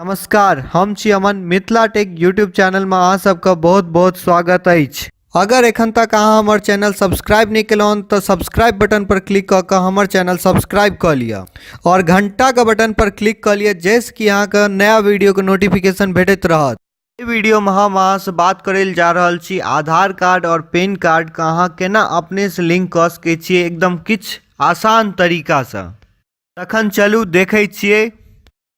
नमस्कार, हम छी अमन। मिथिला टेक यूट्यूब चैनलमे अहाँ सबके बहुत बहुत स्वागत अछि। अगर एखन तक अहाँ हमर चैनल सब्सक्राइब नहि केलहुँ तऽ सब्सक्राइब बटन पर क्लिक कऽ कऽ हमर चैनल सब्सक्राइब कऽ लिअ आओर घंटाके बटन पर क्लिक कऽ लिअ, जाहिसँ कि अहाँके नया वीडियोके नोटिफिकेशन भेटैत रहत। एहि वीडियोमे हम अहाँसँ बात करै लए जा रहल छी आधार कार्ड आओर पैन कार्डके अहाँ केना अपनेसँ लिंक कऽ सकै छियै एकदम किछु आसान तरीकासँ। तखन चलू देखै छियै।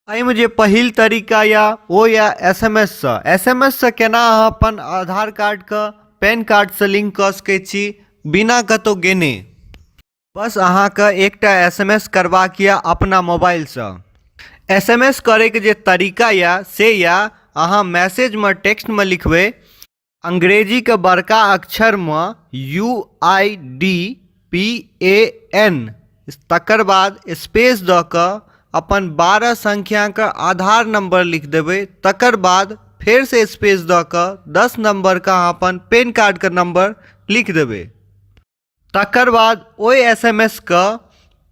एहिमे जे पहिल तरीका यऽ ओ यऽ एस एम एस सँ। एस एम एस सँ केना अहाँ अपन आधार कार्डके पैन कार्डसँ लिंक कऽ सकै छी बिना कतहु गेने। बस अहाँके एकटा एस एम एस करबाक यऽ अपना मोबाइलसँ। एस एम एस करैके जे तरीका यऽ से यऽ अहाँ मैसेजमे टेक्स्टमे लिखबै अंग्रेजीके बड़का अक्षरमे U I D P A N, तकर बाद स्पेस दऽ कऽ अपन 12 संख्याके आधार नम्बर लिख देबै। तकर बाद फेरसँ स्पेस दऽ कऽ 10 नम्बरके अहाँ अपन पैन कार्डके नम्बर लिख देबै। तकर बाद ओहि एस एम एस के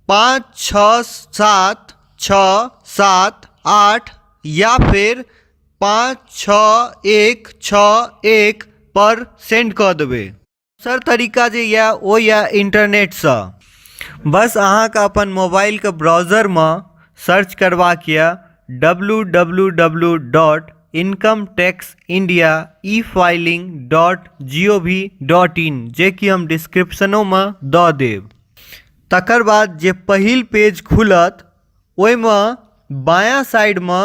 5 6 7 6 7 8 या फेर 5 6 1 6 1 पर सेंड कऽ देबै। दोसर तरीका जे यऽ ओ यऽ इन्टरनेटसँ। बस अहाँके अपन मोबाइलके ब्राउजरमे सर्च करबाक यऽ W W W dot income tax India e filing dot G O V dot in, जेकि हम डिस्क्रिप्शनोमे दऽ देब। तकर बाद जे पहिल पेज खुलत ओहिमे बायाँ साइडमे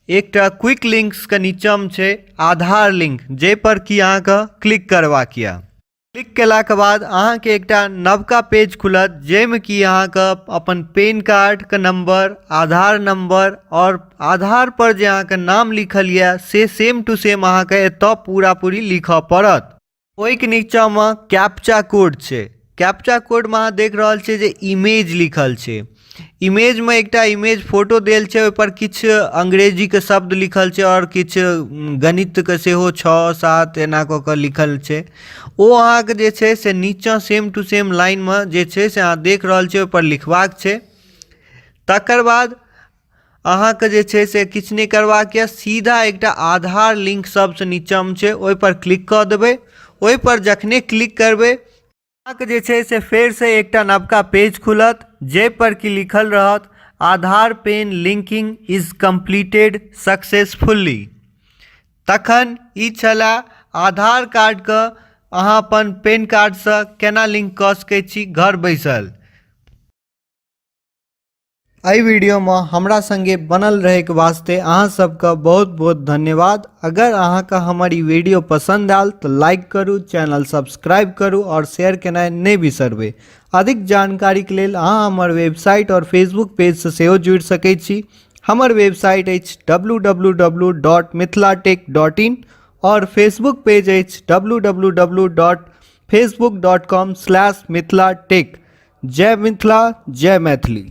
एकटा क्विक लिंक्सके नीचाँमे छै आधार लिंक, जाहिपर कि अहाँके क्लिक करबाक यऽ। क्लिक केलाके बाद अहाँके एकटा नवका पेज खुलत, जाहिमे कि अहाँके अपन पैन कार्डके नम्बर, आधार नम्बर आओर आधार पर जे अहाँके नाम लिखल यऽ से सेम टू सेम अहाँके एतऽ पूरा पूरी लिखऽ पड़त। ओहिके नीचाँमे कैप्चा कोड छै। कैप्चा कोडमे अहाँ देख रहल छियै जे इमेज लिखल छै। इमेजमे एकटा इमेज फोटो देल छै, ओहिपर किछु अंग्रेजीके शब्द लिखल छै आओर किछु गणितके सेहो 6 7 एना कऽ कऽ लिखल छै। ओ अहाँके जे छै से नीचाँ सेम टू सेम लाइनमे जे छै से अहाँ देख रहल छियै, ओहिपर लिखबाक छै। तकर बाद अहाँके जे छै से किछु नहि करबाक यऽ, सीधा एकटा आधार लिंक सबसँ नीचाँमे छै, ओहिपर क्लिक कऽ देबै। ओहिपर जखने क्लिक करबै, अहाँके जे छै से फेरसँ एकटा नवका पेज खुलत, जाहिपर कि लिखल रहत Aadhaar PAN linking is completed successfully. तखन ई छलए आधार कार्डके अहाँ अपन पैन कार्डसँ केना लिंक कऽ सकै छी घर बैसल। एहि वीडियोमे हमरा संगे बनल रहैके वास्ते अहाँ सबके बहुत बहुत धन्यवाद। अगर अहाँके हमर ई वीडियो पसन्द आयल तऽ लाइक करू, चैनल सब्सक्राइब करू आओर शेयर केनाइ नहि बिसरबै। अधिक जानकारीके लेल अहाँ हमर वेबसाइट आओर फेसबुक पेजसँ सेहो जुड़ि सकै छी। हमर वेबसाइट अछि W W W dot Mithila tech dot in आओर फेसबुक पेज अछि W W W dot Facebook dot com slash Mithila tech. Jai Mithila, Jai Maithili.